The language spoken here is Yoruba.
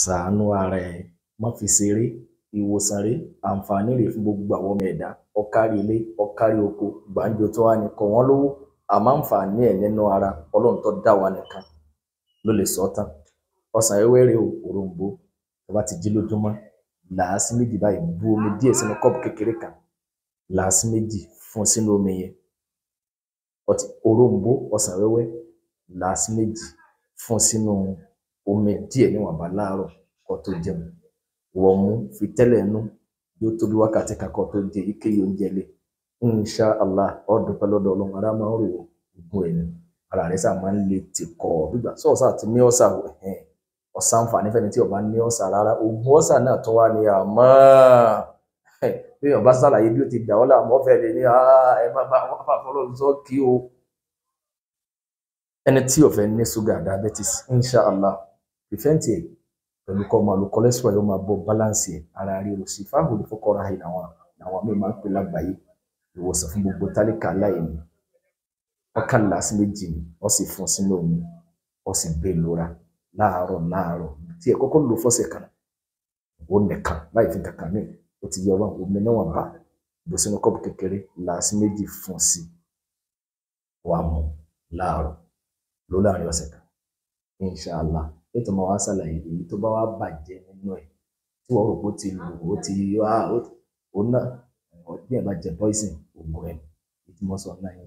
Ṣàánú ara ẹ, má fi ṣeré. Ìwòsàn rèé, àǹfààní rèé fún gbogbo àwọn ọmọ ẹ̀dá. Ọkárí ilé, ọkárí oko, gbàǹjo tó wá ní kọ wọ́n lówó. Àmọ́ àǹfààní ẹ̀ nínú ara, Ọlọ́run tó dá wa nìkan ló lè sọ ọ́ tán. Ọsàn wẹ́wẹ́ rèé o, òroǹbó. Tó bá ti jí lójúmọ́, là á sí méjì báyìí, bu omi díẹ̀ sínú kọ́ọ̀pù kékeré kan, là á sí méjì, fún sínú omi yẹn. Ọtí òroǹbó, ọsàn wẹ́wẹ́, là á sí méjì, fún sínú omi díẹ̀ níwọ̀nba láàárọ̀ kó tó jẹun. Wọ́n mú fi tẹ́lẹ̀ nú, yóò tó bí wákàtí kan kó tó jẹ èyíkéyìí oúnjẹ lé. Insha Allah, ó dúpẹ́ lọ́dọ̀ Ọlọ́run, ara máa ń rò ó, ogun ẹ̀ ni. Ara rẹ̀ sáà máa ń le tìkọ̀ gbígbà. Sọ́ọ̀sà ti ní ọ̀sà ẹ̀hẹ́n. Ọ̀sà àǹfààní fẹ́ni tí ó bá ní ọ̀sà rárá. Ogun ọ̀sà náà tó wá ní àmọ́. Bí èèyàn bá ṣàlàyé bí ó ti dà ọ́ láàmú ọ̀fẹ́ lè ní ẹ má bá wọn fà fọlọ́run sọ kí o. Ẹni tí ò fẹ́ ní sugar diabetes, insha Allah, prevent ẹ̀ pẹ̀lú kọ́ máa lo cholesterol, yóò máa bọ́ balance ẹ̀. Ara ríro sí fáwọn olùfọkọ́ra ẹ̀ làwọn míì máa ń pè lágbàáyé. Ìwòsàn fún gbogbo tálíkà aláìní. Ọkàn là sí méjì ni, ó sì fún sínú omi, ó sì gbé lura láàárọ̀ láàárọ̀. Tí ẹ kọ́kọ́ lò fọ́sẹ̀ kan, ó nìkan láì fi kankan mí, ó ti yọ ọlọ́run omi níwọ̀nba, bù sínú kọ́ọ̀pù kékeré, là sí méjì, fún sí, wàá mú láàárọ̀, lò láàrin ọ̀sẹ̀ kan. Inshallah, ètò máa wá ṣàlàyé èyí tó bá wá bàjẹ́ nínú ẹ̀ tí wọ́n rò pé ó ti lò ó ti wá ó náà bí ẹ̀ bá jẹ poison, ògùn ẹ̀ tí mo sọ náà.